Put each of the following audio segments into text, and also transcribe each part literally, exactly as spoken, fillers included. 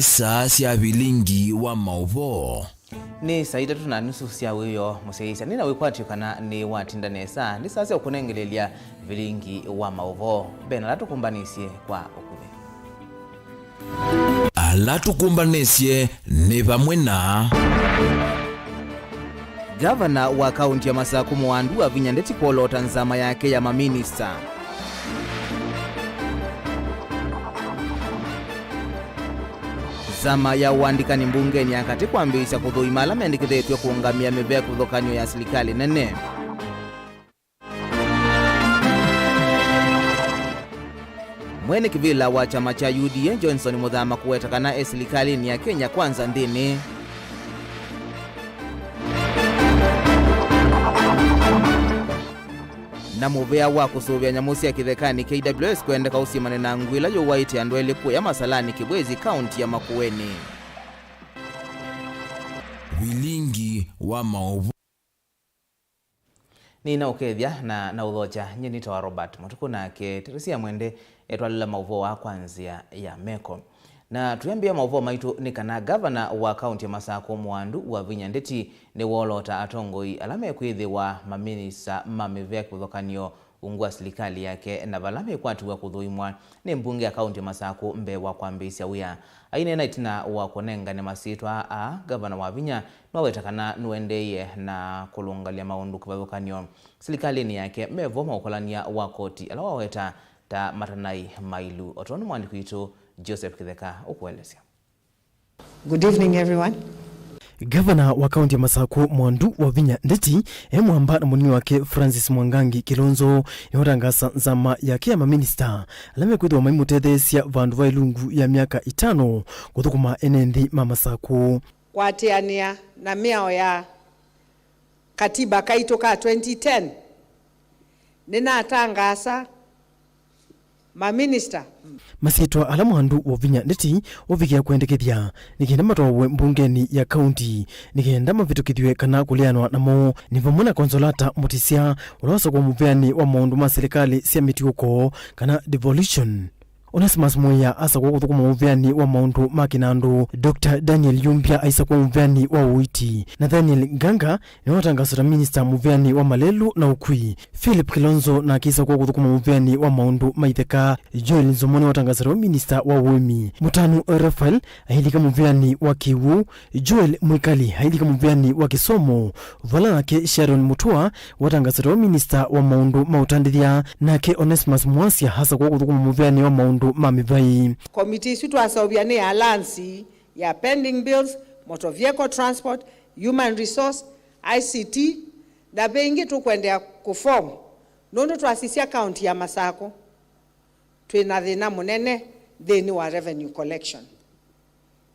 Saa sya vilingi wa maũvoo. Nĩ saa itatũ na nusu sya wĩoo, mũsyaĩĩsya. Nĩ na wĩkwatyo kana nĩwatinda nesa. Nĩ saa sya kũnengelelya vilingi wa maũvoo. Mbee na ala tũkũmbanĩsye kwa ũkuvĩ. Ala tũkũmbanĩsye nĩ vamwe na. Ngavana wa kaunti ya Masakũ Mwandu Wavinya Ndeti kwolota nzama yake ya maminista. Nzama ya ũandĩkani mbungeni ya katĩ kwambĩĩsya kũthũima ala mendekethĩtw'e kũũngamĩa mĩvea kĩvathũkany'o ya silikalĩ nene. Mwene kĩvĩla wa kyama kya U D A, Johnson Mũthama, kũweta kana e silikalĩnĩ ya Kenya Kwanza nthĩnĩ. Na mũvea wa kũsũvĩa nyamũ sya kĩthekanĩ, K W S, kwendeka ũsimane na ngui ĩla yũwaĩte andũ elĩ kũya Masalanĩ, Kĩbwezi, kaunti ya Makueni. Vilingi wa maũvoo. Nĩnaũkethya na naũthokya. Nyie nĩtawa Robert Mũtukũ, nake Teresia Mwende etwalĩla maũvoo aa kwa nzĩa ya meko. Na twĩambĩĩa maũvoo maitũ nĩ kana ngavana wa kaunti ya Masakũ Mwandu Wavinya Ndeti nĩwoolota atongoi ala mekwĩthĩwa maminista ma mĩvea kĩvathũkany'o ungu wa silikalĩ yake na vala mekwatĩw'a kũthũimwa nĩ mbunge ya kaunti ya Masakũ mbee wa kwambĩĩsya wĩa. Aineena ĩtina wa kũnengane masyĩtwa aa, ngavana Wavinya nĩwaweta kana nũendeeie na kũlũngalya maũndũ kĩvathũkany'o silikalĩnĩ yake me vo maũkolany'a wa koti ala waweta ta matanai mailu, o tondũ mwandĩki witũ Joseph Kĩtheka ũkũelesya. Good evening, everyone. Gavana wa kaunti ya Masakũ Mwandu Wavinya Ndeti e mwamba na mũnini wake Francis Mwangangi Kilonzo nĩwatangasa nzama yake ya maminista ala mekwĩthĩwa maimũtetheesya vandũ va ilungu ya myaka itano kũthũkũma ene nthĩ ma Masakũ. Kũatĩanĩa na mĩao ya katiba kaitũ ka twenty ten, nĩnatangaasa maminista. Masyĩtwa ala Mwandu Wavinya Ndeti ũvikĩa kwendekethya nĩ kenda matwawe mbungenĩ ya kaunti nĩ kenda mavĩtũkĩthw'e kana kũleanwa namo nĩ vamwe na Consolata Mutisya, ũla wasakwa mũvĩanĩ wa maũndũ ma silikalĩ sya mĩtiũko kana devolution. Onesimus Mwĩa asakwa kũthũkũma mũvĩanĩ wa maũndũ ma kĩnandũ. Doctor Daniel Yumbya aisakwa mũvĩanĩ wa ũiiti. Nathaniel Nganga nĩwatangaswa ta minista mũvĩanĩ wa malelũ na ũkui. Philip Kilonzo nake aisakwa kũthũkũma mũvĩanĩ wa maũndũ ma itheka. Joel Nzomo nĩwatangaswa ta minista wa ũĩmi. Mũtanu Raphael ailika mũvĩanĩ wa kĩw'ũ. Joel Mwikali ailika mũvĩanĩ wa kĩsomo, vala nake Sharon Mutua watangaswa ta minista wa maũndũ ma ũtandĩthya, nake Onesimus Mwasya asakwa kũthũkũma mũvĩanĩ wa maũndũ ma mĩvai. Komiti isu twaseũvya nĩ alansi ya pending bills, motor vehicle transport, human resource, I C T, na ve ingĩ tũkũendeea kũform, nũndũ twasisya kaunti ya Masakũ twĩ na thĩna mũnene nthĩnĩ wa revenue collection.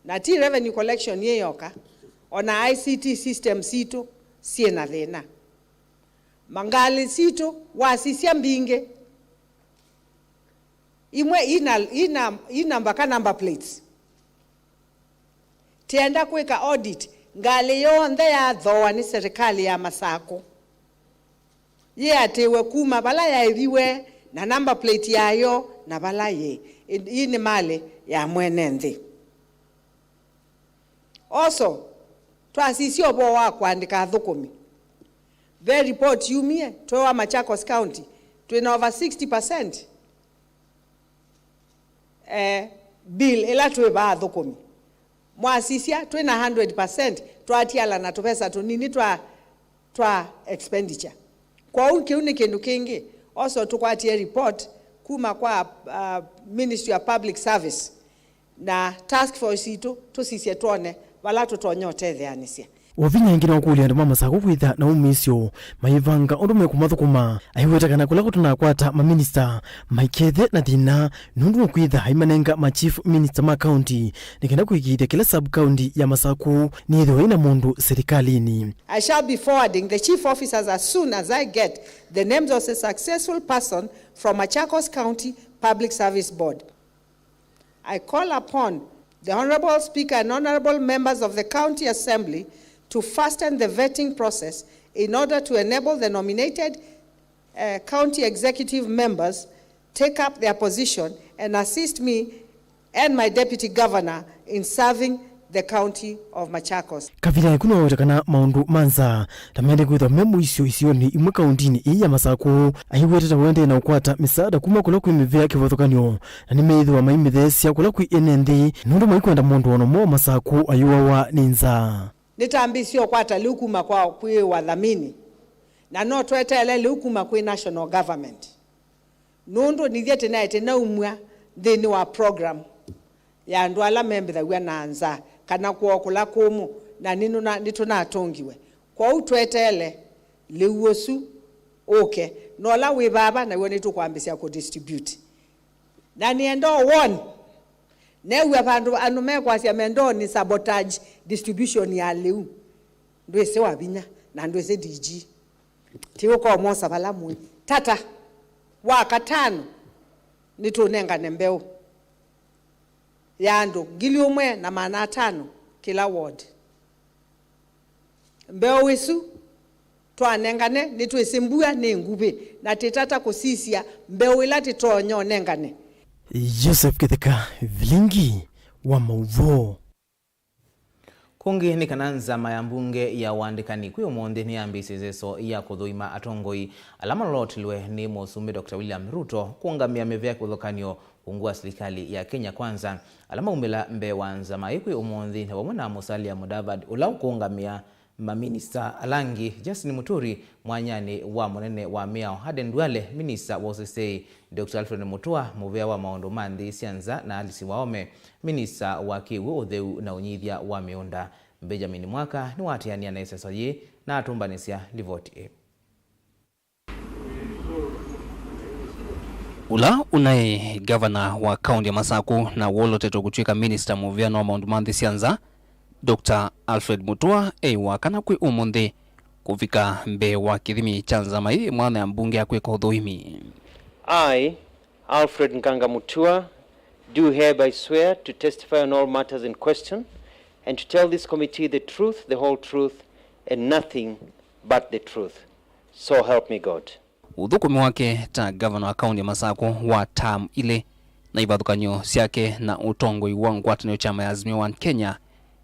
Na ti revenue collection yĩ yoka, o na I C T systems sitũ syĩ na thĩna. Mangalĩ sitũ wasisya mbingĩ, imwe ina, ina, ina mbaka number plates. Tĩenda kwĩka audit ngalĩ yonthe yathooa nĩ serĩkalĩ ya Masakũ, yĩatĩĩwe kuma vala yaĩviwe na number plate yayo na vala yĩ. Ĩ, ĩĩ nĩ malĩ ya mwene nthĩ. Also, twasisya ũvoo wa kũandĩka athũkũmi. Ve report yumie, twewa Machakos County twĩ na over sixty percent, eh, bill ĩla twĩvaa athũkũmi. Mwasisya, twĩ na hundred percent, twatiala na tũvesa tũnini twa, twa expenditure. Kwoou kĩu nĩ kĩndũ kĩngĩ. Also, tũkwatie report kuma kwa, uh, Ministry of Public Service na task force itũ, tũsisye twone vala tũtonya ũtetheanĩsya. Wavinya ĩngĩ nĩwakũlya andũ ma Masakũ kwĩtha na ũmĩĩsyo maivanga ũndũ mekũmathũkũma. Aiweta kana kũla kũtanakwata maminista maikethe na thĩna, nũndũ nũkwĩtha aimanenga ma chief minister ma county nĩ kenda kũĩkĩĩthya kĩla sub county ya Masakũ nĩyĩthĩwa ĩna mũndũ serikalinĩ. I shall be forwarding the chief officers as soon as I get the names of the successful person from Machakos County Public Service Board. I call upon the Honorable Speaker and Honorable Members of the County Assembly to fasten the vetting process in order to enable the nominated, uh, county executive members take up their position and assist me and my deputy governor in serving the county of Machakos. Kavilaĩ kũnaweta kana maũndũ ma nza ta mende kwĩthwa me mũisyo isionĩ imwe kaũntĩnĩ ĩĩ ya Masakũ, aiweta ta wendee na ũkwata mĩsaada kuma kũla kwĩ mĩvĩa kĩvathũkany'o, na nĩmeĩthĩwa maimĩtheesya kũla kwĩ ene nthĩ, nũndũ maikwenda mũndũ o na ũmwe wa Masakũ ayũawa nĩ nza. Nĩtambĩĩsye ũkwata lĩu kuma kwa kwĩ wathamini, na no tweteele lĩu kuma kwĩ national government. Nũndũ nithyĩ tĩnaĩ tĩnaumw'a nthĩnĩ wa program ya andũ ala membĩthaw'a na nza kana kwoo kũla kũmũ, na nĩnũna-, nĩtũnatũngiwe. Kwoou tweteele lĩu ũsu ũke, na ũla wĩ vava naw'o nĩtũkwambĩsya kũ distribute. Na nĩenda ũwoni, neew'a vandũ andũ mekwasya mendoo nĩ sabotage distribution ya lĩu. Ndwĩsĩ Wavinya na ndwĩsĩ D G. Ti ũkomwosa vala mũĩ. Tata, wa katano, nĩtũnengane mbeũ ya andũ ngili ũmwe na maana atano kĩla ward. Mbeũ ĩsu twanengane, nĩtwĩsĩ mbua nĩ nguvĩ, na tĩtata kũsisya mbeũ ĩla tĩtonya ũnengane. Joseph Kĩtheka, Vilingi wa Maũvoo. Kũngĩ nĩ kana nzama ya mbunge ya ũandĩkani kwĩ ũmũnthĩ nĩyambĩĩsye ĩseso ya kũthũima atongoi ala malolotilwe nĩ Mũsumbĩ Doctor William Ruto kũũngamĩa mĩvĩa kĩvathũkany'o ungu wa silikalĩ ya Kenya Kwanza. Ala maumĩla mbee wa nzama ĩĩ kwĩ ũmũnthĩ nĩ vamwe na Musalia Mudavadi, ũla ũkũũngamĩa maminista ala angĩ, Justin Muturi, mwanyanĩ wa mũnene wa mĩao Aden Duale, minista wa ũseseĩ Doctor Alfred Mutua, mũvĩa wa maũndũ ma nthĩ sya nza na Alice Waome, minista wa kĩw'ũ, ũtheu na ũnyithya wa mĩũnda. Benjamin Mwaka nĩwatĩanĩa na ĩseso yĩĩ na atũmbanĩsya livoti ĩĩ. Ũla ũnaĩ ngavana wa kaũntĩ ya Masakũ na wolotetwe kũtw'ĩka minista mũvĩanĩ wa maũndũ ma nthĩ sya nza, Doctor Alfred Mutua, eĩwa kana kwĩ ũmũnthĩ kũvika mbee wa kĩthimi kya nzama ĩĩ mwana ya mbunge ya kwĩka ũthũĩmi. I, Alfred Nganga Mutua, do hereby swear to testify on all matters in question and to tell this committee the truth, the whole truth, and nothing but the truth. So help me God. Ũthũkũmi wake ta ngavana wa kaũntĩ ya Masakũ wa term ilĩ na ivathũkany'o syake na ũtongoi wa ngwatanĩo kyama ya Azimio One Kenya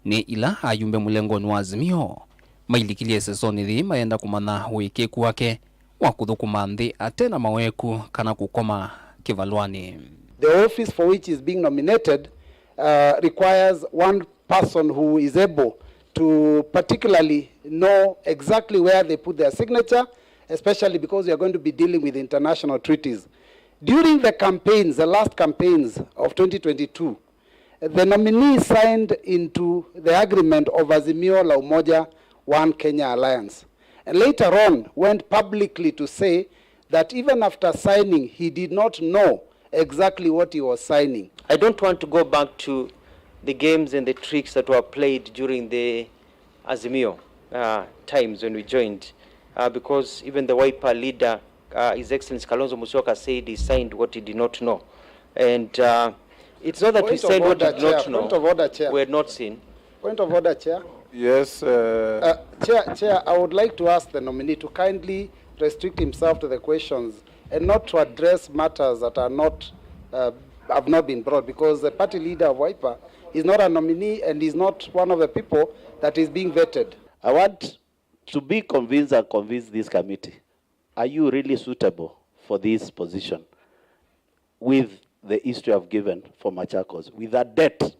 nĩ ila ayumbe mũlengonĩ wa Azimio mailikilye ĩsesonĩ yĩĩ mayenda kũmanya ũĩkĩĩku wake wa kũthũkũma nthĩ ate na maweku kana kũkoma kĩvalũanĩ. The office for which is being nominated, uh, requires one person who is able to particularly know exactly where they put their signature, especially because we are going to be dealing with international treaties. During the campaigns, the last campaigns of twenty twenty-two, the nominee signed into the agreement of Azimio la Umoja One Kenya Alliance, and later on went publicly to say that even after signing, he did not know exactly what he was signing. I don't want to go back to the games and the tricks that were played during the Azimio, uh, times when we joined, uh, because even the Wiper leader, uh, His Excellency Kalonzo Musyoka, said he signed what he did not know. And, uh, it's not that we signed what we did not know, we had not seen. Point of order, Chair. Point of order, Chair. Yes, uh, Uh, Chair, Chair, I would like to ask the nominee to kindly restrict himself to the questions and not to address matters that are not, uh, have not been brought, because the party leader of Wiper is not a nominee and is not one of the people that is being vetted. I want to be convinced and convince this committee, are you really suitable for this position with the history I've given for Machakos, with a debt,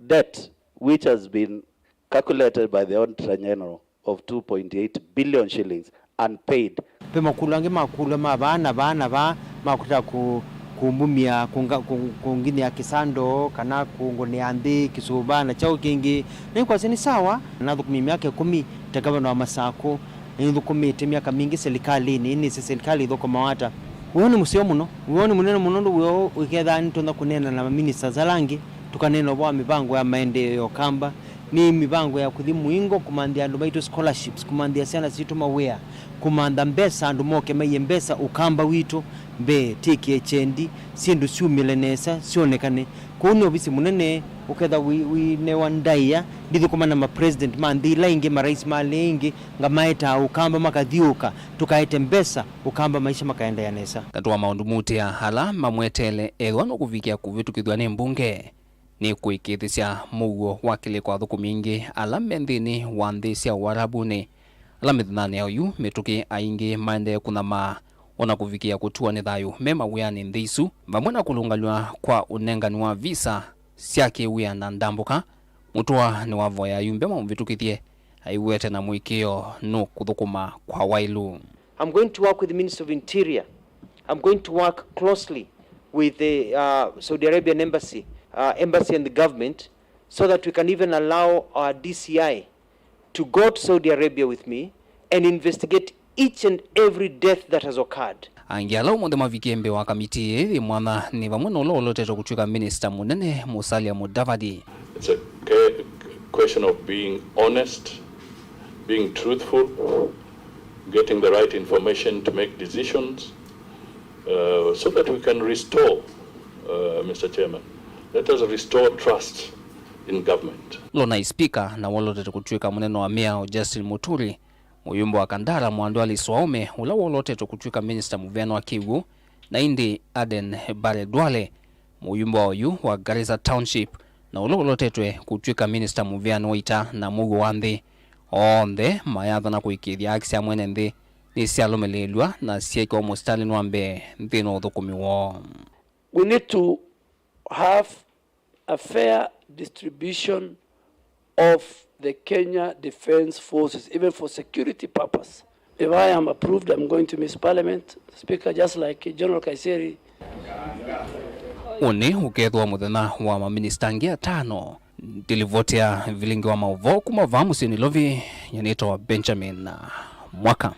debt which has been calculated by the Auditor General of two point eight billion shillings unpaid. Ve makũlyo angĩ makũlyo ma vaa na vaa na vaa ma kũtaka kũ-, kũmbumya, kũnga-, kũ-, kũnginyĩa kĩsando, kana kũngũnĩa nthĩ, kĩsũva, na kyaũ kĩngĩ. Na nĩkwasya nĩ sawa, nathũkũmie myaka ĩkũmi ta ngavana wa Masakũ, na nĩthũkũmĩte myaka mingĩ silikalĩnĩ, nĩsĩ silikalĩ ĩthũkũmawa ata. Wĩoo nĩ mũseo mũno, wĩoo nĩ mũnene mũno, ũndũ wĩoo ũkethĩwa nĩtonya kũneena na maministers ala angĩ, tũkaneena ũvoo wa mĩvango ya maendeeo ya Ũkamba, nĩ mĩvango ya kũthi mũingo kũmanthĩa andũ maitũ scholarships, kũmanthĩa syana sitũ mawĩa, Kũmantha mbesa, andũ moke maiye mbesa, ũkamba witũ mbee, twĩkĩe kyendi, syĩndũ syumĩle nesa, syonekane. Kũu nĩ ovisi mũnene ũketha wĩ, wĩnewa ndaĩa, ndithũkũma na ma president ma nthĩ ila ingĩ, marais ma nthĩ ingĩ, ngamaetaa ũkamba makathiũũka, tũkaete mbesa, ũkamba maisha makaendeea nesa. Katĩ wa maũndũ muutĩa ala mamweteele ethĩwa nũkũvikĩa kũvĩtũkĩthw'a nĩ mbunge nĩ kũĩkĩĩthĩsya mũuo wa kĩlĩko athũkũmi aingĩ ala me nthĩnĩ wa nthĩ sya Ũarabunĩ, ala mĩthenyanĩ ya oyu mĩtũkĩ aingĩ maendee kũnyamaa, o na kũvikĩa kũtuwa nĩ thayũ me mawĩanĩ nthĩ isu, vamwe na kũlũngalw'a kwa ũnengani wa visa sya kĩwĩa na ndambũka. Mũtũa nĩwavoya ayumbe mamũvĩtũkĩthye aiwete na mũĩkĩĩo nũkũthũkũma kwa waĩlu. I'm going to work with the Ministry of Interior. I'm going to work closely with the, uh, Saudi Arabian embassy, uh, embassy and the government, so that we can even allow our D C I to go to Saudi Arabia with me and investigate each and every death that has occurred. Angĩ ala ũmũnthĩ mavikie mbee wa kamitii ĩĩ yĩ mwanya nĩ vamwe na ũla ũlotetwe kũtw'ĩka minista mũnene, Musalia Mudavadi. It's a que-, question of being honest, being truthful, getting the right information to make decisions, uh, so that we can restore, uh, Mister Chairman, let us restore trust in government. Ũla ũnaĩ spika na ũla ũlotetwe kũtw'ĩka mũnene wa mĩao, Justin Muturi, mũyumbe wa Kandara, Mwandu Alice Waume, ũla ũlotetwe kũtw'ĩka minista mũvĩanĩ wa kĩw'ũ, na ĩndĩ Aden Bare Duale, mũyumbe wa oyu wa Garissa Township, na ũla ũlotetwe kũtw'ĩka minista mũvĩanĩ wa ita na mũuo wa nthĩ. Onthe mayathana kũĩkĩĩthya haki sya mwene nthĩ nĩsyalũmĩlĩĩlw'a na syekĩwa mũsitalĩnĩ wa mbee nthĩnĩ wa ũthũkũmi woo. We need to have a fair distribution of the Kenya Defence Forces, even for security purpose. If I am approved, I'm going to miss Parliament, Speaker, just like General Kaiseri. Ũnĩ ũkethĩwa mũthenya wa maminista angĩ atano. Ndilivoti ya vilingi wa maũvoo kuma vaa mũsyĩ Nairobi, nyanĩtwa Benjamin Mwaka.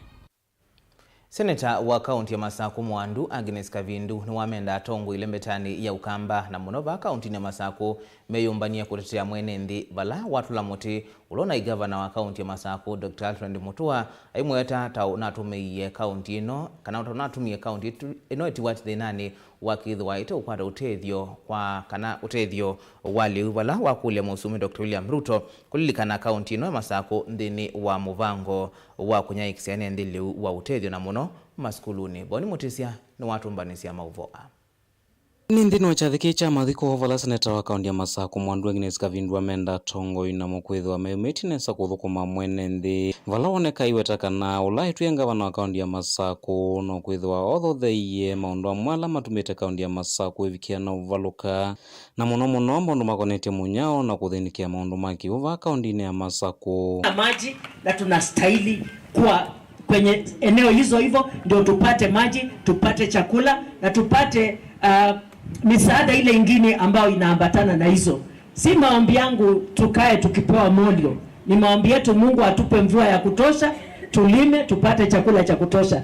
Seneta wa kaunti ya Masakũ Mwandu, Agnes Kavindu, nĩwamenda atongoi ĩlembetanĩ ya Ũkamba, na mũno vaa kauntinĩ ya Masakũ, meyũmbany'e kũtetea mwene nthĩ, vala watũla mũtĩ ũla ũnaĩ ngavana wa kaunti ya Masakũ, Doctor Alfred Mutua, aimweta ta ũnatũmĩie kaunti ĩno, kana ta ũnatumie kaunti ĩtu-, ĩno ĩtiwa thĩnanĩ wa kwĩthĩwa ĩteũkwata ũtethyo kwa, kana ũtethyo wa lĩu, vala wakũlya mũsumbĩ Doctor William Ruto kũlilikana kaunti ĩno ya Masakũ nthĩnĩ wa mũvango wa kũnyaĩĩkĩsya ene nthĩ lĩu wa ũtethyo, na mũno masukulunĩ. Boni Mũtĩsya nĩwatũmbanĩsya maũvoo aa. Nĩ nthĩnĩ wa kyathĩ kĩĩ kya mathiko, vala seneta wa kaunti ya Masakũ Mwandu Agnes Kavindu amenda atongoi namo kwĩthĩwa meyũmĩtye nesa kũthũkũma mwene nthĩ, vala woneka aiweta kana ũla aĩtw'ĩe ngavana wa kaunti ya Masakũ no kwĩthĩwa othotheie maũndũ amwe ala matumĩte kaunti ya Masakũ ĩvikĩa na ũvalũka, na mũno mũno maũndũ makonetye mũnyao na kũthĩnĩkĩa maũndũ ma kĩw'ũ vaa kauntinĩ ya Masakũ. Na maji, na tunastahili kuwa kwenye eneo hizo hivyo, ndio tupate maji, tupate chakula, na tupate, uh, misaada ile ingine ambayo inaambatana na hizo. Si maombi yangu tukae tukipewa molio. Ni maombi yetu Mungu atupe mvua ya kutosha, tulime, tupate chakula cha kutosha.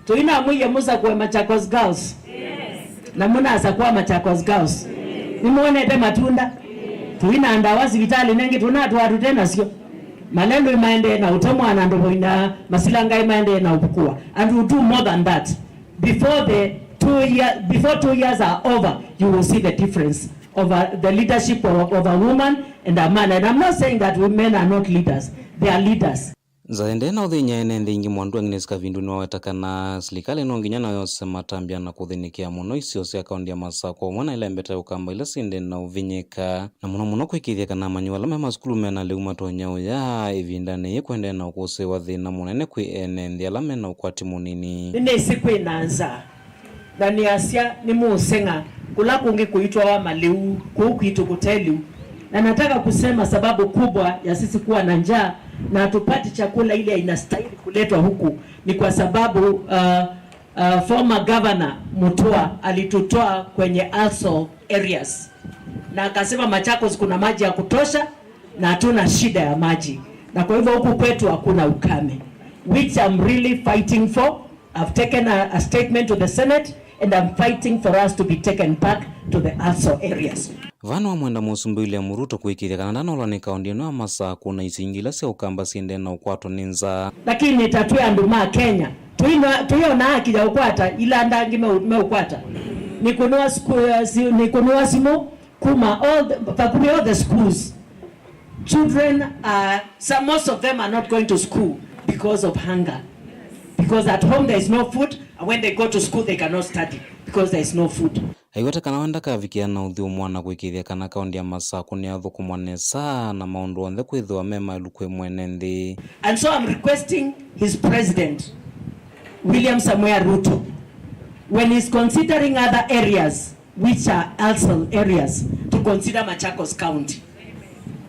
Tũinamwĩie mũsakũe Machakos Girls? Na mũnasakũa Machakos Girls? Nĩmwonete matunda? Tũina ndawa sivitalĩ nengĩ tũnatwaa tũte nasyo? Malelũ ĩmaendee na ũtemwa na ndovo ina masilangaĩ maendee na ũvukũa. And we'll do more than that. Before the two year, before two years are over, you will see the difference of a, the leadership of, of a woman and a man. And I'm not saying that women are not leaders. They are leaders. Nza ĩendee na ũthĩny'a ene nthĩ ingĩ, Mwandu Agnes Kavindu nĩwaweta kana silikalĩ no nginya nayo yose matambya na kũthĩnĩkĩa mũno isio sya kaunti ya Masakũ, vamwe na ila mbete ya Ũkamba ila syĩndee na ũvinyĩka, na mũno mũno kwĩkĩĩthya kana amanyĩw'a ala me masukulu mena lĩu matonya ũya ĩvindanĩ yĩĩ kũendee na ũkũsĩĩwa thĩna mũnene kwĩ ene nthĩ ala mena ũkwati mũnini. Nĩnĩsĩ kwĩna nzaa. Na nĩasya, nĩmũũseng'a, kũla kũngĩ kũitwawa malĩu, kũu kwitũ kũte lĩu. Na nataka kusema sababu kubwa ya sisi kuwa na njaa na hatupati chakula ile inastahili kuletwa huku ni kwa sababu, uh, uh, former governor Mutua alitutoa kwenye ALSO areas. Na akasema Machakos kuna maji ya kutosha na hatuna shida ya maji. Na kwa hivyo huku kwetu hakuna ukame, which I'm really fighting for. I've taken a, a statement to the Senate And I'm fighting for us to be taken back to the ALSO areas. Vaa nĩwamwenda Mũsumbĩ William Ruto kũĩkĩĩthya kana ndanolwa nĩ kaũntĩ ĩno ya Masakũ na isio ingĩ ila sya Ũkamba syĩendee na ũkwatwa nĩ nzaa. Lakini ta twĩ andũ ma Kenya, tũino-, tũiona haki ya ũkwata ila andũ angĩ meũ-, meũkwata. Nĩkũnĩwa siku-, si-, nĩkũnĩwa simũ kuma all the, vakuvĩ all the schools. Children are, some, most of them are not going to school because of hunger. Because at home there is no food, and when they go to school they cannot study because there is no food. Aiweta kana we ndakavikĩa na ũthyũmũa na kũĩkĩĩthya kana kaũntĩ ya Masakũ nĩyathũkũmwa nesa na maũndũ onthe kwĩthĩwa me maĩlu kwĩ mwene nthĩ. And so I'm requesting his president, William Samoei Ruto, when he's considering other areas which are ALSO areas, to consider Machakos County,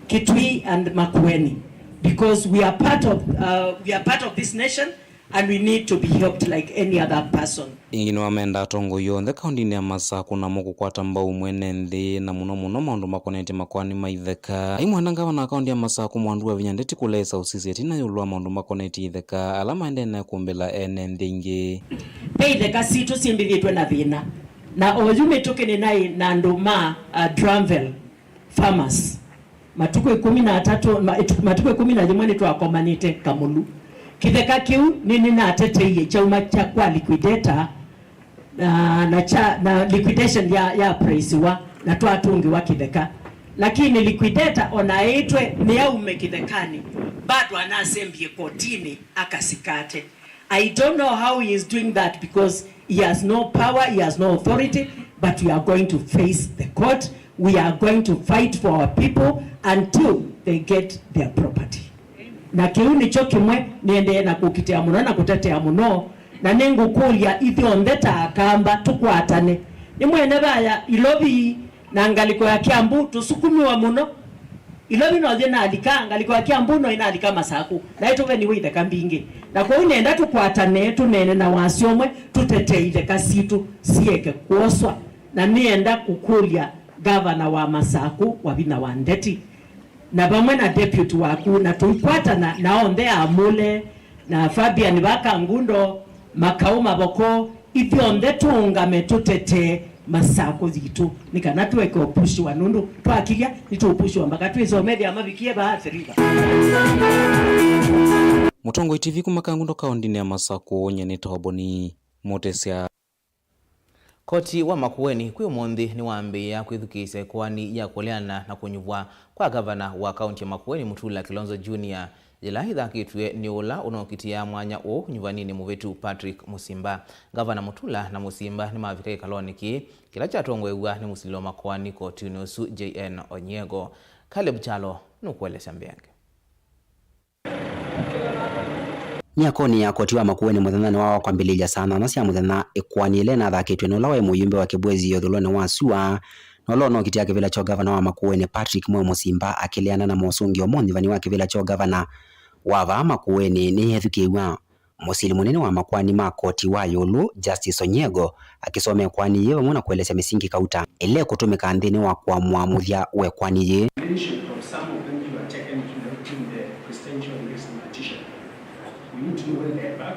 Kitui and Makueni, because we are part of, uh, we are part of this nation and we need to be helped like any other person. Ĩngĩ nĩwamenda atongoi onthe kaũntĩnĩ ya Masakũ namo kũkwata mbau mwene nthĩ, na mũno mũno maũndũ makonetye makoani ma itheka. Aimwenda ngavana wa kaũntĩ ya Masakũ Mwandu Wavinya Ndeti kũleesa ũsisya ĩtina ĩũlũ wa maũndũ makonetye itheka ala maendee na kũmbĩla ene nthĩ ingĩ. Ve itheka sitũ syĩmbĩthĩtwe na thĩna, na oyu mĩtũkĩ nĩnaĩ na andũ ma, uh, Dramville farmers. Matukũ ĩkũmi na atatũ, ma-, ĩtu-, matukũ ĩkũmi na yĩmwe nĩtwakomanĩte Kamũlu. Kĩtheka kĩu nĩnĩnateteie kyauma kya kwa liquidator, na, na, kya, na liquidation ya, ya praisiwa na twatũngĩwa kĩtheka. Lakini liquidator ona eĩtwe nĩaume kĩthekanĩ, bado anasembie kotinĩ akasikate. I don't know how he is doing that because he has no power, he has no authority, but we are going to face the court. We are going to fight for our people until they get their property. Na kĩu nĩkyo kĩmwe nĩendee na kũkitĩa mũno na kũtetea mũno, na nĩngũkũlya ithyonthe ta Akamba tũkwatane. Nĩ mwene vaya Ilovi na ngalĩko ya Kiambu tũsukumiwa mũno. Ilovi no yĩnalika, ngalĩko ya Kiambu no ĩnalika Masakũ, na ĩtũveniwe itheka mbingĩ. Na kwoou nĩenda tũkwatane, tũneene na wasya ũmwe, tũtetee itheka sitũ sieke kwoswa. Na nĩenda kũkũlya ngavana wa Masakũ, Wavinya wa Ndeti, na vamwe na deputy waku, na tũikwatana na onthe Amũle, na Fabian va Kangundo, Makaũ Mavoko, ithyonthe tũũngame tũtetee Masakũ yitũ, nĩ kana tũeke ũpushiwa, nũndũ twakilya nĩtũũpushiwa mbaka twĩsomethya mavikie vaa Athi River. Mũtongoi T V kuma Kangundo kaũntĩnĩ ya Masakũ, nyie nĩ Toboni Mũtesya. Koti wa Makueni kwĩ ũmũnthĩ nĩwambĩĩa kwĩthukĩĩsya ĩkoani ya kũleana na kũnyuvwa kwa ngavana wa kaunti ya Makueni, Mutula Kilonzo Junior, yĩla ĩthakĩtw'e nĩ ũla ũnokitĩa mwanya ũũ nyuvaninĩ mũvĩtu, Patrick Musimba. Ngavana Mutula na Musimba nĩmavika kĩkalonĩ kĩĩ kĩla kyatongoew'a nĩ mũsili wa makoani kotinĩ ũsu, J N Onyiego. Caleb Kyalo nũkũelesya mbeange. Myakonĩ ya koti wa Makueni mũthenyanĩ wa kwambĩlĩlya saa nyanya sya mũthenya, ĩkoani ĩla ĩnathakĩtw'e nĩ ũla waĩ mũyumbe wa Kibwezi ũthũlonĩ wa sua, na ũla ũnokitĩa kĩvĩla kya ũngavana wa Makueni, Patrick Mwe Musimba, akĩleana na mosũngĩo ma ũnyuvani wa kĩvĩla kya ũngavana wa vaa Makueni nĩyethukĩĩw'a. Mũsili mũnene wa makoani ma koti wa ĩũlũ, Justice Onyiego, akĩsomea ĩkoani yĩĩ vamwe na kũelesya mĩsingi kauta ĩla ĩkũtũmĩka nthĩnĩ wa kũamũa mũthya wa ĩkoani yĩĩ. Mentioned of some of them you are taken to the, to the presidential investigation. We need to know when they are back.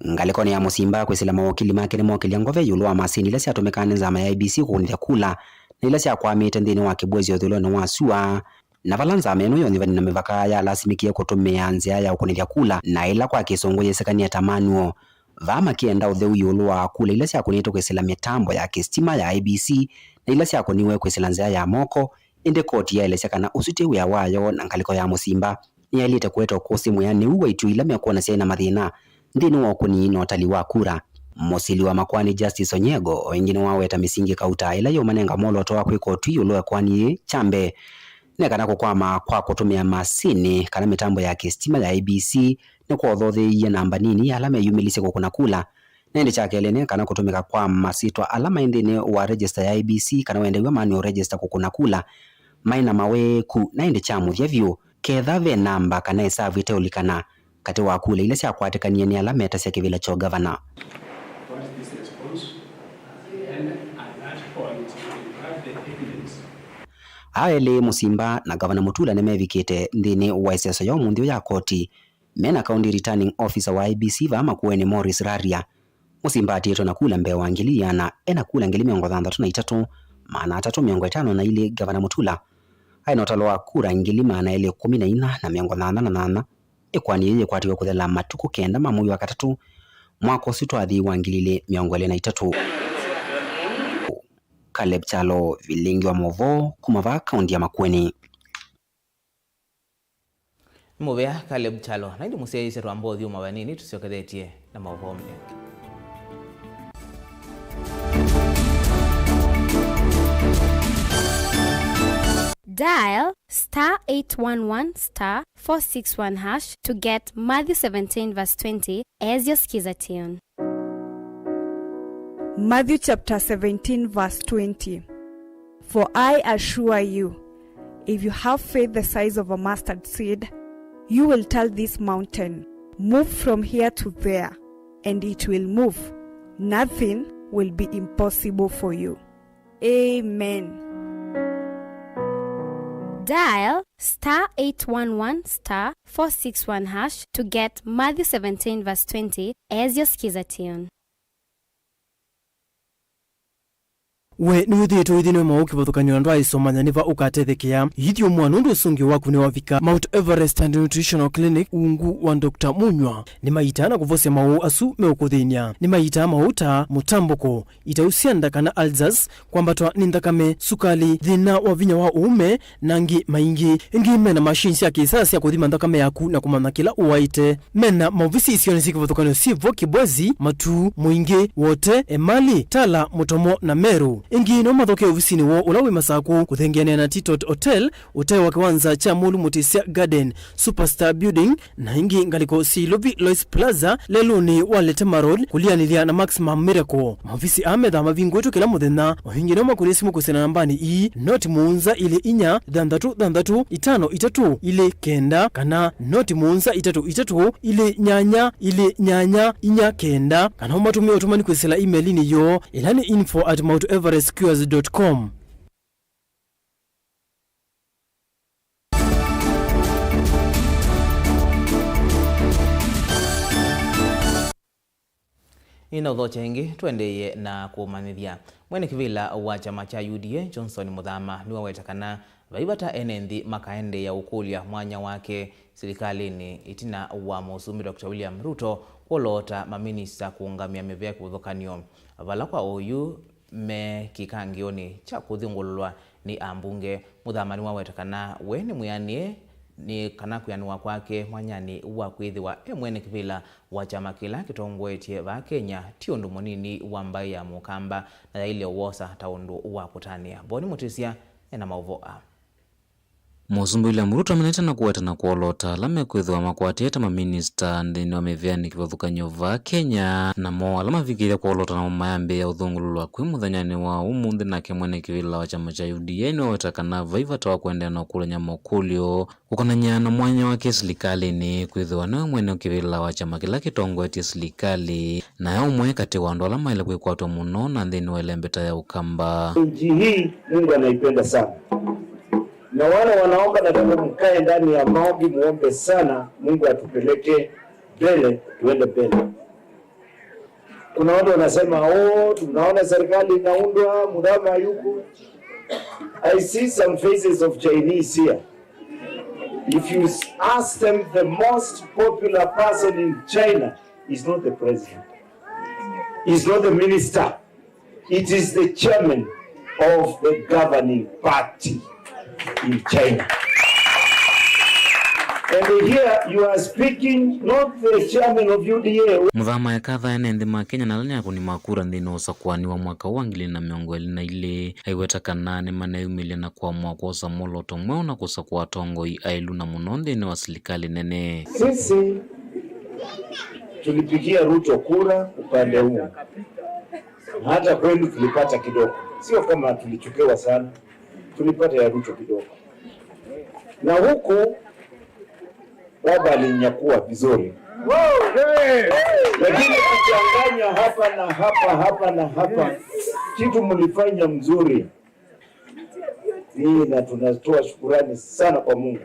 Ngalĩkonĩ ya Musimba kwĩsĩla mawokili make nĩmokĩlya ngove ĩũlũ wa masini ila syatũmĩkaa nĩ nzama ya I E B C kũkũnĩthya kula na ila syakwamĩte nthĩnĩ wa Kibwezi ũthũlonĩ wa sua. Na vala nzama ĩno ya ũnyuvani na mĩvaka yalasimĩkie kũtũmĩa nzĩa ya ũkũnĩthya kula, na ĩla kwa Kĩsũngũ yĩsĩkanĩe ta manual, vaa makĩenda ũtheu ĩũlũ wa kula ila syakũnĩtwe kwĩsĩla mĩtambo ya kĩsitima ya I E B C na ila syakũniwe kwĩsĩla nzĩa ya moko, ĩndĩ koti yaelesya kana ũsu ti wĩa wayo, na ngalĩko ya Musimba nĩyaĩlĩte kũete ũkũsĩ mwĩanĩu wa ituĩ ila mekwona syaĩ na mathĩna nthĩnĩ wa ũkũni na ũtali wa kura. Mũsili wa makoani Justice Onyiego o ĩngĩ nĩwaweta mĩsingi kauta ĩla yĩũmanenga mwolooto wa kwĩka ũtwi ĩũlũ wa ĩkoani yĩĩ. Kya mbee, nĩ kana kũkwama kwa kũtũmĩa masinĩ kana mĩtambo ya kĩsitima ya I E B C nĩkwothothĩie namba nini ya ala meyumĩlisye kũkũna kula, na ĩndĩ kya kelĩ nĩ kana kũtũmĩka kwa masyĩtwa ala maĩ nthĩnĩ wa register ya I E B C kana wendew'a manual register kũkũna kula maĩ na mawĩĩku, na ĩndĩ kya mũthya vyũ, ketha ve namba kana ĩsavu ĩteũlikana katĩ wa kula ila syakwatĩkanie nĩ ala metasya kĩvĩla kya ũngavana. What is this response? And at that point, we have the evidence. Aa elĩ, Musimba na Ngavana Mutula, nĩmevikĩte nthĩnĩ wa ĩseso ya ũmũnthĩ ya koti me na County Returning Officer wa I E B C vaa Makueni, Morris Raria, Mũsimba atĩĩtwe na kula mbee wa ngili iana, e na kula ngili mĩongo thanthatũ na itatũ, maana atatũ mĩongo ĩtano na ilĩ. Ngavana Mutula aĩ na ũtalo wa kula ngili maana elĩ kũmi na inya na mĩongo thanthatũ na nyanya. Ĩkoani yĩĩ yĩkwatiwe kũthela matukũ kenda ma mwei wa katatũ mwaka ũsu twathi wa ngili ilĩ mĩongo ĩlĩ na itatũ. Caleb Kyalo, vilingi wa maũvoo kuma vaa kaunti ya Makueni. Nĩ mũvea Caleb Kyalo, na ĩndĩ mũsyaĩĩsya twamba ũthyũma vanini tũsyokethetye na maũvoo mengĩ. Dial star eight one one star four six one hash to get Matthew seventeen verse twenty as your Skiza tune. Matthew chapter seventeen, verse twenty. For I assure you, if you have faith the size of a mustard seed, you will tell this mountain, 'Move from here to there,' and it will move. Nothing will be impossible for you. Amen. Dial star eight one one star four six one hash to get Matthew seventeen verse twenty as your Skiza tune. We nĩwĩthĩĩtwe ũithĩnĩwe maũũ kĩvathũkany'o na ndwaaĩsomanya nĩ va ũkatethekeya? Ithyũmũa nũndũ ũsũngĩo waku nĩwavika. Mount Everest and Nutritional Clinic, ungu wa Doctor Munywa, nĩmaitaa na kũvosya maũũ asu meũkũthĩny'a. Nĩmaitaa maũũ ta mũtambũko, itau sya nda kana ulcers, kwambatwa nĩ nthakame, sukali, thĩna wa vinya wa ũũme, na angĩ maingĩ. Ĩngĩ mena machine sya kĩsaa sya kũthima nthakame yaku na kũmanya kĩla ũwaĩte. Mena maovisi isionĩ syĩ kĩvathũkany'o syĩ vo Kibwezi, Matuu, Mũingĩ, Wote, Emali, Tala, Mũtomo, na Meru. Ĩngĩ no mathokee ovisinĩ woo ũla wĩ Masakũ, kũthengeanĩa na Titot Hotel, ũtee wa kĩwanza kya Mũlu Mũtĩsya Garden, Superstar Building, na ĩngĩ ngalĩko syĩ Ilovi Lois Plaza, lelũnĩ wa Letema Road, kũlianĩlya na Maximum Miracle. Maovisi aa methaa mavingũĩtwe kĩla mũthenya. O ĩngĩ no makũlye simũ kwĩsĩla nambanĩ ii, noti mũonza ilĩ inya, thanthatũ thanthatũ, itano itatũ, ilĩ kenda, kana noti mũonza itatũ itatũ, ilĩ nyanya, ilĩ nyanya, inya kenda, kana ũmatũmĩe ũtũmani kwĩsĩla email-inĩ yoo, ĩla nĩ info at mount everest cures dot com. Nĩnaũthokya ĩngĩ, tũendeeye na kũmanyĩthya. Mwene kĩvĩla wa kyama kya U D A, Johnson Mũthama, nĩwaweta kana vai vata ene nthĩ makaendeea ũkũlya mwanya wake silikalĩnĩ ĩtina wa Mũsumbĩ Doctor William Ruto kwoloota maminista kũũngamĩa mĩvĩa kĩvathũkany'o, vala kwa oyu me kĩkangĩonĩ kya kũthyũngũlũlwa nĩ ambunge. Mũthama nĩwaweta kana we nĩ mwĩanĩe nĩ kana kwĩanĩwa kwake mwanyanĩ wa kwĩthĩwa e mwene kĩvĩla wa kyama kĩla kĩtongoetye vaa Kenya ti ũndũ mũnini wa mbaĩ ya Mũkamba, na yaĩle ũwosa ta ũndũ wa kũtanĩa. Boni Mũtĩsya ena maũvoo aa. Mũsumbĩ William Ruto amenete na kũweta na kwolota ala mekwĩthĩwa makwatĩte maminista nthĩnĩ wa mĩvĩanĩ kĩvathũkany'o vaa Kenya, namo ala mavikĩte kwolota namo mayambĩĩa ũthũngũlũlwa kwĩ mũthenyanĩ wa ũmũnthĩ, nake mwene kĩvĩla wa kyama kya U D A nĩwaweta kana vai vata wa kũendeea na ũkũlany'a makũlyo kũkonany'a na mwanya wake silikalĩnĩ, kwĩthĩwa nĩwe mwene kĩvĩla wa kyama kĩla kĩtongoetye silikalĩ, na e ũmwe katĩ wa andũ ala maĩle kwĩkwatw'a mũno na nthĩnĩ wa ĩlembeta ya Ũkamba. Nchi hii Mungu anaipenda sana. Na wale wanaomba, nataka mkae ndani ya maombi, muombe sana, Mungu atupeleke mbele, tuende mbele. Kuna watu wanasema, "Oh, tunaona serikali inaundwa, Mudhama yuko." I see some faces of Chinese here. If you s-, ask them, the most popular person in China is not the president, is not the minister. It is the chairman of the governing party in China. And here you are speaking, not the chairman of U D A. Mũthama ekatha ene nthĩ ma Kenya na ala nĩ akũni ma kura nthĩnĩ wa ũsakũani wa mwaka ũũ wa ngili na mĩongo ĩlĩ na ilĩ, aiweta kana nĩmaneyumĩlya na kũamũa kwosa mwolooto mweũ na kũsakũa atongoi aĩlu na mũno nthĩnĩ wa silikalĩ nene. Sisi tulipigia Ruto kura upande huu. Na hata kwenu tulipata kidogo. Sio kama tulichukiwa sana. Tulipata ya Ruto kidogo. Na huku baba alinyakua vizuri. Lakini kuchanganya hapa na hapa, hapa na hapa, kitu mlifanya mzuri. Hii na tunatoa shukurani sana kwa Mungu.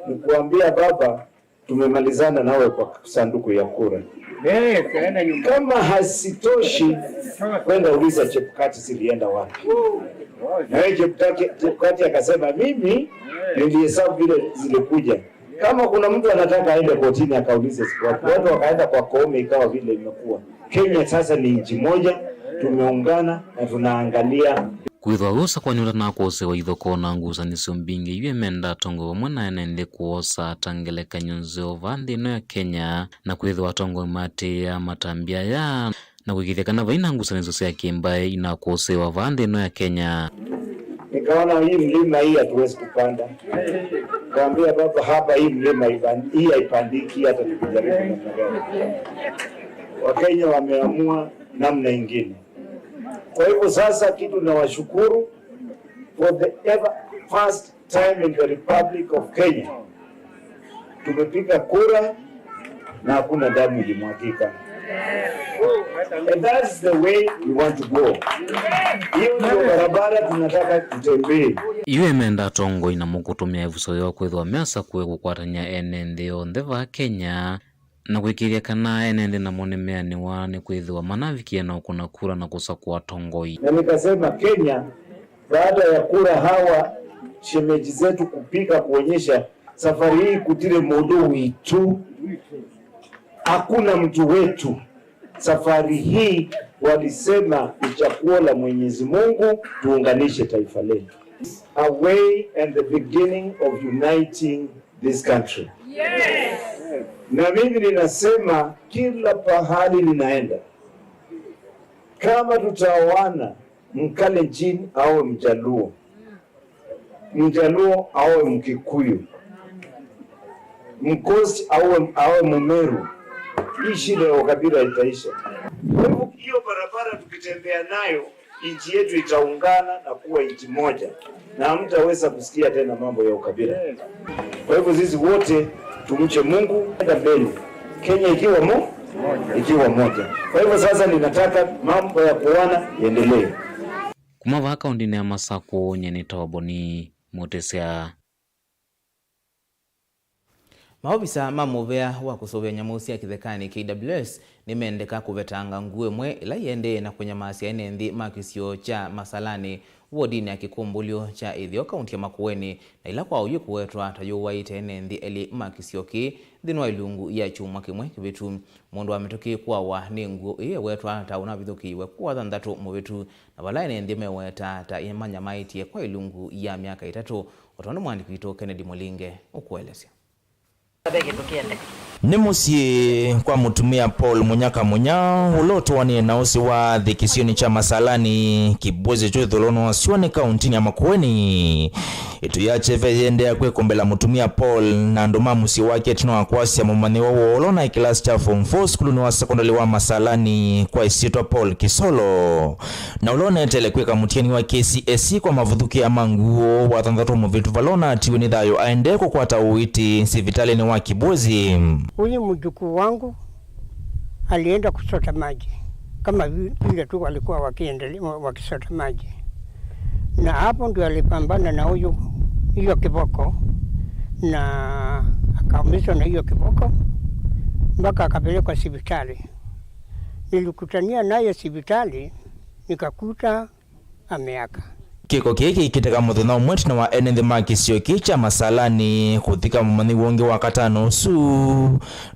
Ni kuambia baba, tumemalizana nawe kwa sanduku ya kura. Eh, kaenda nyumbani. Kama hasitoshi, kwenda uliza Chebukati zilienda wapi. Na yeye Chebukati, Chebukati akasema, "Mimi nilihesabu vile zilikuja." Kama kuna mtu anataka aende kotini akaulize ziko wapi. Watu wakaenda kwa Koome, ikawa vile imekuwa. Kenya sasa ni nchi moja, tumeungana na tunaangalia. Kwĩthwa wĩ ũsakũani ũtanakũsĩwa ithokoo na ngusanĩsyo mbingĩ, yu emenda atongoi vamwe na ene nthĩ kwosa ta ngelekany'o nzeo vaa nthĩ ĩno ya Kenya, na kwĩthĩwa atongoi maatĩĩaa matambya aya na kũĩkĩĩthya kana vai na ngusanĩsyo sya kĩmbaĩ inakũsĩwa vaa nthĩ ĩno ya Kenya. Nikaona hii mlima hii hatuwezi kupanda. Kaambia baba, hapa hii mlima ipan-, hii haipandiki hata tukijaribu namna gani. Wakenya wameamua namna ingine. Kwa hivyo sasa kitu nawashukuru for the ever first time in the Republic of Kenya. Tumepiga kura na hakuna damu ilimwagika. And that's the way we want to go. Hiyo ndio barabara tunataka tutembee. Yu emenda atongoi namo kũtũmĩa ĩvuso yoo kwĩthĩwa measakũe kũkwatany'a ene nthĩ yonthe vaa Kenya, na kũĩkĩĩthya kana ene nthĩ namo nĩmeanĩwa nĩ kwĩthĩwa manavikie na ũkũna kura na kũsakũa atongoi. Na nikasema, Kenya, baada ya kura hawa shemeji zetu kupiga kuonyesha safari hii kutire mũndũ witũ, hakuna mtu wetu. Safari hii walisema ni chaguo la Mwenyezi Mungu, tuunganishe taifa letu. A way and the beginning of uniting this country. Yes. Na mimi ninasema kila pahali ninaenda, kama tutaoana, Mkalenjin awe Mjaluo, Mjaluo awe Mkikuyu, Mkosti awe, awe Mmeru, hii shida ya ukabila itaisha. Kwa hivyo, hiyo barabara tukitembea nayo, nchi yetu itaungana na kuwa nchi moja, na hamtaweza kusikia tena mambo ya ukabila. Kwa hivyo, sisi wote tumche Mungu, enda mbele, Kenya ikiwa mo-, ikiwa moja. Kwa hivyo, sasa ninataka mambo ya kuoana iendelee. Kuma vaa kaũntĩnĩ ya Masakũ, nyie nĩtawa Boni Mũtĩsya. Maovisa ma mũvea wa kũsũvĩa nyamũ sya kĩthekanĩ, K W S, nĩmendeka kũvetanga ngũũ ĩmwe ĩla ĩendee na kũnyamasya ene nthĩ ma kĩsio kya Masalanĩ, wodinĩ ya Kĩkũmbũlyo kya Ĩtheo, kaũntĩ ya Makueni, na ĩla kwa ũiĩ kũwetwa ta yũwaĩte ene nthĩ elĩ ma kĩsio kĩĩ nthĩnĩ wa ilungu ya kyumwa kĩmwe kĩvĩtu. Mũndũ wa mĩtũkĩ kũawa nĩ ngũũ ĩĩ ewetwa ta ũnavithũkĩiwe kũũ wathanthatũ mũvĩtu, na vala ene nthĩ meweta ta manyamaĩtye kwa ilungu ya myaka ĩtatũ, o tondũ mwandĩki witũ Kennedy Mũlinge ũkũelesya. Nĩ mũsyĩ kwa mũtumĩa Paul Mũnyaka Mũnya, ũla ũtũanĩe na ũsĩ wa athĩ kĩsionĩ kya Masalani, Kibwezi, kĩla kĩ ĩthũlũnĩ wa Siwani, kaũntĩnĩ ya Makueni. Ĩtu ya kyeve yĩendeea kwĩkũmbĩla mũtumĩa Paul na andũ ma mũsyĩ wake ĩtina wa kwasya mũmanyĩw'a woo ũla ũnaĩ kĩlasi kya form four sukulunĩ wa sekondalĩ wa Masalani kwa ĩsyĩtwa Paul Kisolo, na ũla ũneteele kwĩka mũtiani wa K C S E kwa mavũthũkĩa ma ngũũ wathanthatũ mũvĩtu, vala ũnatiwe nĩ thayũ aendee kũkwata ũiiti sivitalĩnĩ wa Kibwezi. Huyu mjukuu wangu alienda kuchota maji kama vi-, vile tu walikuwa wakiendelea, wakisota maji, na hapo ndio alipambana na huyu, hiyo kiboko, na akaumizwa na hiyo kiboko mpaka akapelekwa sipitali. Nilikutania naye sipitali, nikakuta ameaka. Kĩko kĩĩ kĩkĩtĩka mũthenya ũmwe ĩtina wa ene nthĩ ma kĩsio kĩĩ kya Masalani kũthika mũmanyĩw'a ũngĩ wa katano ũsu,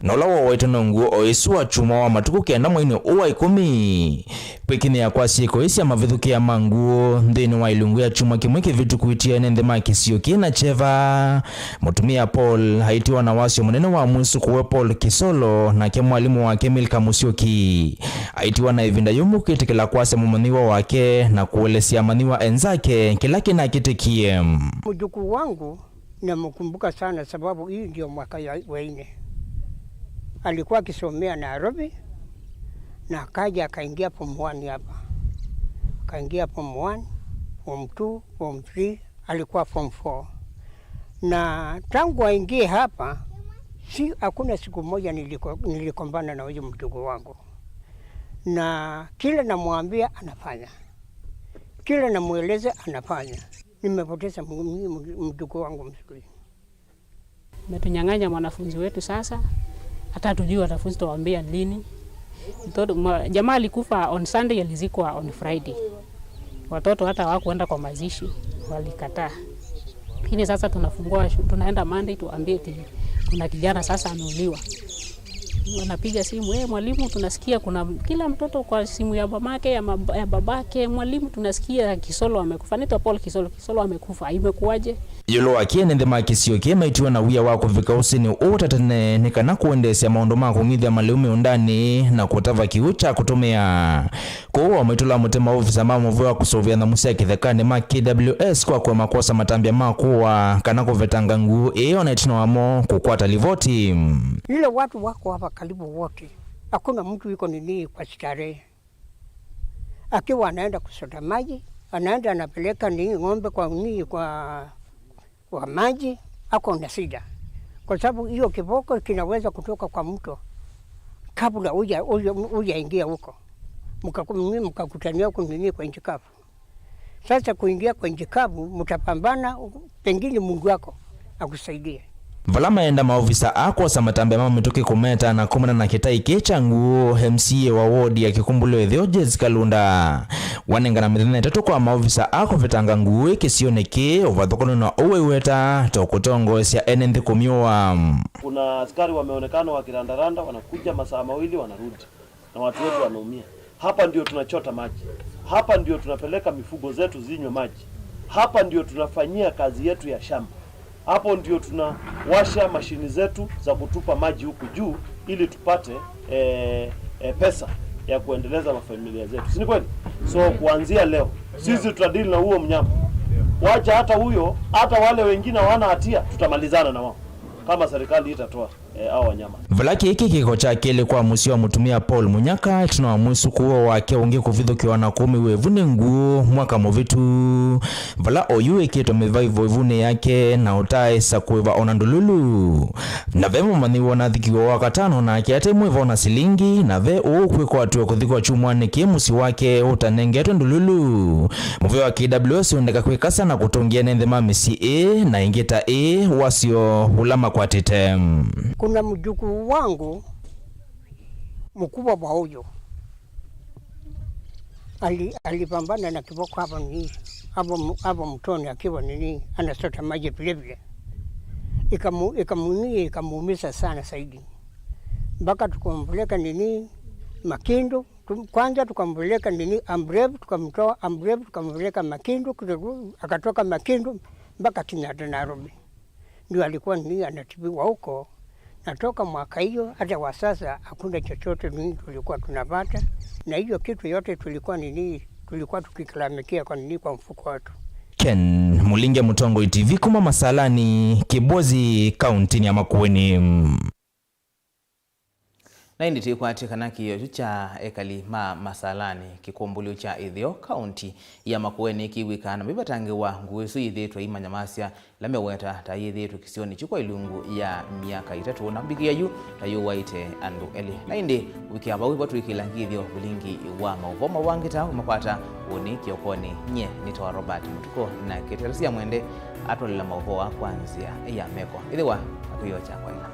na ũla wowaĩtwe nĩ ngũũ o ĩsu wa kyumwa wa matukũ kenda mweinĩ ũũ wa ĩkũmi. Kwĩkinyĩa kwa syĩko ii sya mavĩthũkĩa ma ngũũ nthĩnĩ wa ilungu ya kyumwa kĩmwe kĩvĩtu kũitia ene nthĩ ma kĩsio kĩĩ na kyeva, mũtumĩa Paul aitiwa na wasyo mũnene wa mwĩsũkũũwe Paul Kisolo, nake mwalimũ wake Milka Musyoki aitiwa na ĩvinda yũmũ kwĩtĩkĩla kwasya mũmanyĩw'a wake na kũelesya amanyĩw'a enzake kĩla kĩnakĩtĩkie. Mjukuu wangu namkumbuka sana, sababu hii ndio mwaka ya, wa nne. Alikuwa akisomea Nairobi na akaja akaingia form one hapa. Akaingia form one, form two, form three, alikuwa form four. Na tangu aingie hapa, si, hakuna siku moja niliko-, nilikombana na huyu mjukuu wangu. Na kile namwambia anafanya. Kile namweleza anafanya. Nimepoteza mu-, mu-, mjukuu wangu mzuri. Umetunyang'anya mwanafunzi wetu sasa, hata hatujui wanafunzi tutawaambia lini. Mtoto, ma, jamaa alikufa on Sunday, alizikwa on Friday. Watoto hata hawakuenda kwa mazishi, walikataa. Lakini sasa tunafungua shu-, tunaenda Monday tuambie eti kuna kijana sasa ameuliwa. Wanapiga simu, "Eh, mwalimu, tunasikia kuna kila mtoto kwa simu ya mamake, ya mab-, ya babake, mwalimu, tunasikia Kisolo amekufa." Anaitwa Paul Kisolo, "Kisolo amekufa, imekuwaje?" Ĩũlũ wa kĩĩ, ene nthĩ ma kĩsio kĩĩ maitiwe na wia wa kũvika ũsĩnĩ ũũ ta tene nĩ kana kũendeesya maũndũ ma kũng'ithya malĩu mĩũndanĩ na kũtava kĩw'ũ kya kũtũmĩa. Kwoou o maitũla mũtĩ maovisa ma mũvĩa wa kũsũvĩa nyamũ sya kĩthekanĩ ma K W S kwa kũema kwosa matambya ma kũa kana kũvetanga nguu ĩĩ o na ĩtina wamo kũkwata livoti. Ile watu wako hapa karibu wote, hakuna mtu iko nini kwa starehe. Akiwa anaenda kuchota maji, anaenda anapeleka ni ng'ombe kwa ni kwa, kwa maji, ako na shida. Kwa sababu hiyo kiboko kinaweza kutoka kwa mto kabla huja, huja, hujaingia huko. Mkaku-, mkakutania huko nini kwa nchi kavu. Sasa kuingia kwa nchi kavu, mtapambana, pengine Mungu wako akusaidie. Vala maenda maovisa a kwosa matambya ma mĩtũkĩ kũmeta na kũmana na kĩtai kĩĩ kya nguu, M C A wa wodi ya Kĩkumbũlyo Ĩtheo Jessica Lunda wanengana mĩthenya ĩtatũ kwa maovisa a kũvetanga nguu ĩ kĩsionĩ kĩĩ, ũvathũkano na ũu waiweta ta ũkũtongoesya ene nthĩ kũmyũa. Kuna askari wameonekana wakirandaranda, wanakuja masaa mawili, wanarudi. Na watu wetu wanaumia. Hapa ndio tunachota maji. Hapa ndio tunapeleka mifugo zetu zinywe maji. Hapa ndio tunafanyia kazi yetu ya shamba. Hapo ndio tunawasha mashini zetu za kutupa maji huku juu ili tupate, eh, eh, pesa ya kuendeleza mafamilia zetu. Si ni kweli? So, kuanzia leo, sisi tutadili na huo mnyama. Wacha hata huyo, hata wale wengine hawana hatia, tutamalizana na wao kama serikali itatoa eh, au wanyama. Vala kĩĩ kĩ kĩko kya kelĩ kwa mũsyĩ wa mũtumĩa Paul Munyaka, ĩtina wa mwĩsukũũo wake ũngĩ kũvithũkĩwa na kũũmĩw'a ĩvu nĩ nguu mwaka mũvĩtu, vala oyu wĩkĩtwe mĩvaivo ĩvunĩ yake na ũtaaĩsa kũĩva ona ndũlũlũ. Na ve mũmanyĩw'a ũnathikĩwe Wakatano nake ate mwĩva ona silingi, na ve ũũ kwĩkwatw'a kũthikwa kyumwanĩ kĩĩ mũsyĩ wake ũtanengetwe ndũlũlũ. Mũvĩa wa K W S ũendeka kwĩkasa na kũtũngĩa ene nthĩ ma mĩsyĩ ĩĩ na ĩngĩ ta ĩĩ wasyo ũla makwatĩte. Kuna mjukuu wangu mkubwa wa huyo ali-, alipambana na kiboko hapo nini, hapo mu-, hapo mtoni akiwa nini, anachota maji vile vile. Ikamu-, ikamu-, nini, ikamuumiza sana zaidi. Mpaka tukampeleka nini, Makindu, Tu-, kwanza tukampeleka nini, Amref, tukamtoa Amref, tukampeleka Makindu, kidogo, akatoka Makindu mpaka Kenyatta Nairobi. Ndio alikuwa nini, anatibiwa huko. Na toka mwaka hiyo, hata wa sasa, hakuna chochote nini tulikuwa tunapata. Na hiyo kitu yote tulikuwa nini, tulikuwa tukilalamikia kwa nini, kwa mfuko wetu. Ken Mulinge, Mũtongoi T V, kuma Masalani, Kĩbozi, kaunti ya Makueni. Na ĩndĩ twĩkwatye kana kĩĩo kyu kya ekali ma Masalani, Kĩkũmbũlyo kya Ĩtheo, kaunti ya Makueni, kĩw'ĩkaa na maivatangĩwa nguu ĩsu yĩthĩĩtwe imanya masya ĩla meweta ta yĩthĩĩtwe kĩsionĩ kyu kwa ilungu ya myaka ĩtatũ, na mbikĩa yu ta yũwaĩte andũ elĩ. Na ĩndĩ ũvikĩa vau, ĩvo twĩkĩla ngĩthyo vilingi wa maũvoo mavangĩta ũmakwata ũnĩ kĩokonĩ. Nyie nĩtawa Robert Mũtuko, na Keteresia Mwende atwalela maũvoo aa kwa nzĩa ya meko. Ĩthĩwa na kwĩyoo kya kwaĩla.